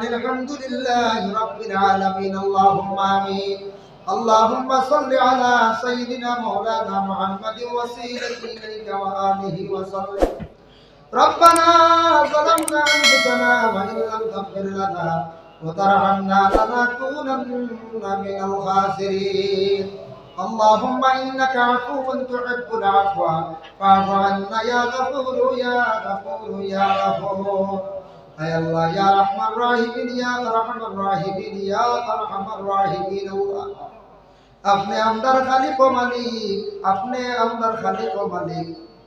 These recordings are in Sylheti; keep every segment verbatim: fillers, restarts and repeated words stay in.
الحمد لله رب العالمين. اللهم آمين. اللهم صل على سيدنا مولانا محمد وسيلة إليك وآله وسلم. ربنا ظلمنا أنفسنا وإن لم تغفر لنا وترحمنا لنكونن من الخاسرين. اللهم إنك عفو تحب العفو فاعف عنا يا غفور يا غفور يا غفور. আয় আল্লাহ, ইয়া আরহামার রাহিমিন, ইয়া আরহামার রাহিমিন, ইয়া আরহামার রাহিমিন, আল্লাহ। আপনে আমরার খালিক ও মালিক, আপনে আমরার খালিক ও মালিক,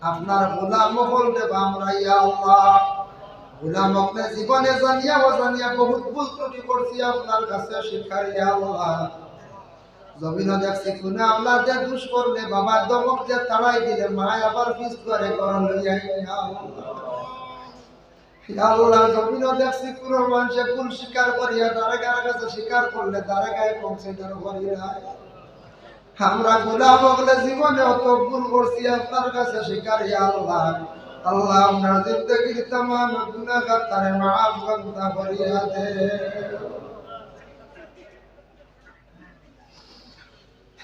আপনার গোলাম অকল দেবা আমরা, ইয়া আল্লাহ। গোলাম অকলে জীবনে জানিয়া অজানিয়া বহুত ভুল ত্রুটি করছি, আপনার কাছে স্বীকার, ইয়া আল্লাহ। জমিনো দেখছি কুনু আওলাদে দুষ করলে বাবা ধমক দিয়া তাড়াই দিলে মায় আবার পিছ দুয়ারে ঘরো লইয়া আইন, ইয়া আল্লাহ। ইয়া আল্লাহ, জমিনো দেখছি কুনু মানষে ভুল স্বীকার করিয়া দারোগার কাছে স্বীকার করলে দারোগায় পৌঁছে দেওয়ার করি নাই। আমরা গোলাম অকলে জীবনে অত ভুল করছি, আপনার কাছে স্বীকার, ইয়া আল্লাহ। আল্লাহ, আপনার জিন্দেগির তামাম গুনাহ খাতারে মাফ করতা করিয়া দে।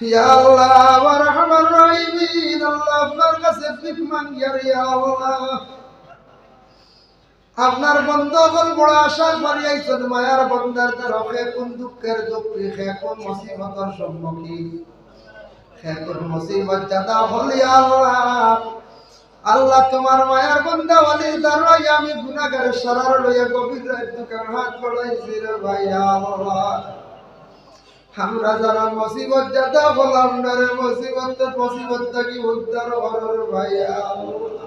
ইয়া আল্লাহ, ইয়া আরহামার রাহিমিন, আল্লাহ, আপনার কাছে ভিক মাঙ্গিয়ার, ইয়া আল্লাহ। আপনার বন্দা অকল বড় আশা করি আইছইন, মায়ার বন্দার দ্বারা কে কুন দুঃখের দুঃখী, কে কুন মুসিবতর সম্মুখীন, কে কুন মুসিবত জাদা অকল, ইয়া আল্লাহ। আল্লাহ, তোমার মায়ার বন্দা ওলির দ্বারা আমি গুনাহগার সারার লইয়া গভীর রাইত দুকান হাত বাড়াইছি রে ভাই, ইয়া আল্লাহ। আমরা যারা মুসিবত জাদা অকল, আমরারে মুসিবত, মুসিবত থাকি উদ্ধার করো রে ভাই, ইয়া আল্লাহ।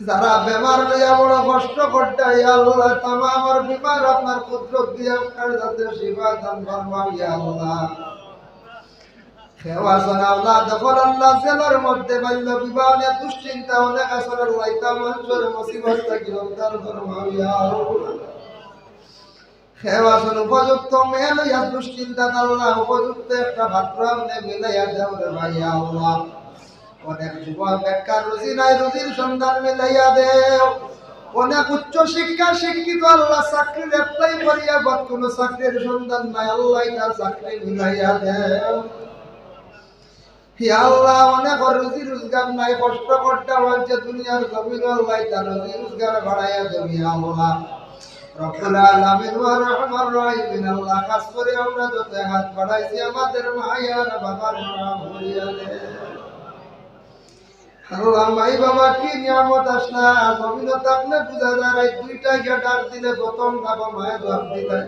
যারা বেমার লইয়া বড় কষ্ট করতা, ইয়া আল্লাহ, তামামর বেমার আপনার কুদরত দিয়া আপনার যাতে শিফা দান ফরমাও, ইয়া আল্লাহ। কেউ আছইন আল্লাহ, দেখো আল্লাহ, জেলর মধ্যে বাল্য বিবাহ নিয়া দুশ্চিন্তা অনেক আছইন আল্লাহ, ইতা মানষর মুসিবত থাকি উদ্ধার ফরমাও, ইয়া আল্লাহ। কেউ আছইন উপযুক্ত মেয়ে লইয়া দুশ্চিন্তাত আল্লাহ, উপযুক্ত একটা পাত্র আপনে মিলাইয়া দেও রে ভাই, ইয়া আল্লাহ। অনেক যুবক বেকার, রুজি নাই, রুজির সন্ধান মিলাইয়া দেও। অনেক উচ্চ শিক্ষা শিক্ষিত আল্লাহ, চাকরির apply করিয়া but কুনু চাকরির সন্ধান নাই, আল্লাহ ইতার চাকরি মিলাইয়া দেও। ইয়া আল্লাহ, অনেকর রুজি রুজগার নাই, কষ্ট করতা মানষে দুনিয়ার জমিনো, আল্লাহ ইতার রুজি রুজগার বাড়াইয়া দেও, ইয়া আল্লাহ। রব্বুল আলামিন ওয়া আরহামার রাহিমিন, আল্লাহ, খাস করি আমরা যত হাত বাড়াইছি, আমাদের মায়ার বাবার মা ভুলিয়া দে। আল্লাহ, মাই বাবা কি নিয়ামত আছলা, জমিনো থাকলে বুঝা যায়, রাইত দুইটায় গিয়া ডাক দিলে প্রথম ডাকো মায়ে জবাব দিতা।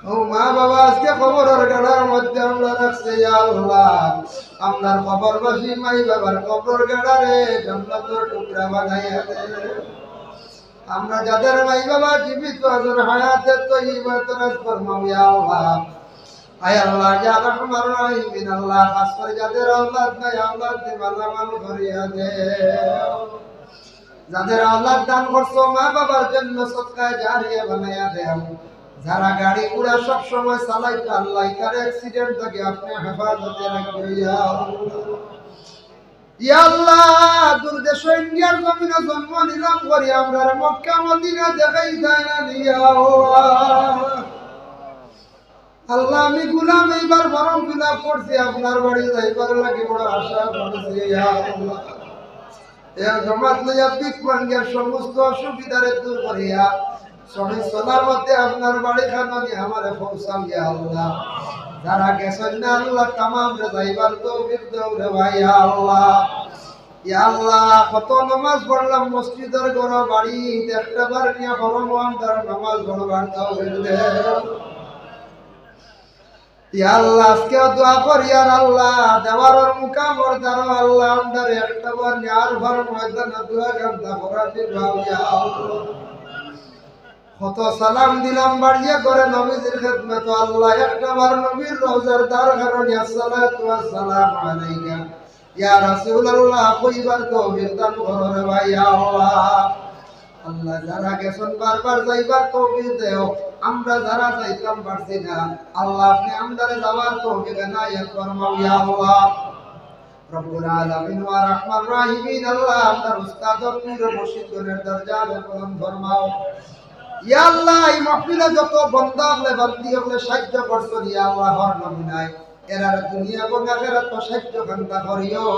ও মা বাবা, আজকে কবরর গাড়ার মধ্যে আমরা রাখছি, ইয়া আল্লাহ, আমরার কবরবাসী মাই বাবার কবরর গাড়ারে জান্নাতর টুকরা বানাইয়া দে। আমরা যাদের মাই বাবা জীবিত আছইন, হায়াতে তৈয়বা দারাজ ফরমাও, ইয়া আল্লাহ। আয় আল্লাহ, ইয়া আরহামার রাহিমিন আল্লাহ, খাস করি যাদের আওলাদ নাই, আওলাদ দি মালামাল করিয়া দেও। যাদের আওলাদ দান করছো, মা বাবার জন্য সদকায়ে জারিয়া বানাইয়া দেও। যারা গাড়ি ঘোড়া সব সময় চালাইতা, আল্লাহ, ইতার accident থাকি আপনে হেফাজতে রাখিও, ইয়া আল্লাহ। ইয়া আল্লাহ, দূর দেশ ইন্ডিয়ার জমিনো জন্ম নিলাম করি, আমরারে মক্কা মদিনা দেখাই দেয় না, ইয়া আল্লাহ। আল্লাহ, আমি গোলাম, এইবার form fill up করছি, আপনার বাড়ি যাইবার লাগি বড় আশা করছি, ইয়া আল্লাহ। এক জমাত লইয়া ভিক মাঙ্গিয়ার সমস্ত অসুবিধারে দূর করিয়া সহি সালামতে আপনার বাড়ি খানো নিয়া আমারে পৌঁছাও, ইয়া আল্লাহ। যারা গেছইন না, আল্লাহ, তামামরে যাইবার তৌফিক দেও রে ভাই, ইয়া আল্লাহ। ইয়া আল্লাহ, কত নামাজ পড়লাম মসজিদর ঘরো বাড়িত, একটা বার নিয়া হরম ওয়ান্দার নামাজ পড়বার তৌফিক দেও। ইয়া আল্লাহ, আজকেও দোয়া করি, আর আল্লাহ, দেওয়ারর মুকামর দ্বারা আল্লাহ, আমরারে একটা বার নিয়া আরফার ময়দানো দোয়া কান্দা করানি ভাও, ইয়া আল্লাহ। কত সালাম দিলাম বাড়িয়ে ঘরে নবীজির খেদমতো, আল্লাহ, একটা বার নবীর রওজার দ্বার খানো নিয়া আসসালাতু ওয়াসসালামু আলাইকা ইয়া রাসূলুল্লাহ কইবার তৌফিক দান করো রে ভাই, ইয়া আল্লাহ। আল্লাহ, যারা গেছইন বারবার যাইবার তৌফিক দেও, আমরা যারা যাইতাম পারছি না, আল্লাহ, আপনে আমরারে যাওয়ার তৌফিক এনায়েত ফরমাও, ইয়া আল্লাহ। রব্বুল আলামিন ওয়া আরহামার রাহিমিন, আল্লাহ, আপনার উস্তাদ ও পীর ও মুর্শিদ গণের দরজা আলো বুলন্দ ফরমাও। ইয়া আল্লাহ, এই মাহফিলে যত বন্দা অকলে, বান্দি অকলে সাহায্য করছইন, ইয়া আল্লাহ, হর নমুনায় এরার দুনিয়া এবং আখেরাত সাহায্য কান্তা করিও।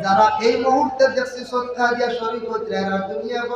যারা এই মুহূর্তে দেখছি সদকা দিয়া শরীক অইতরা, এরার দুনিয়া এবং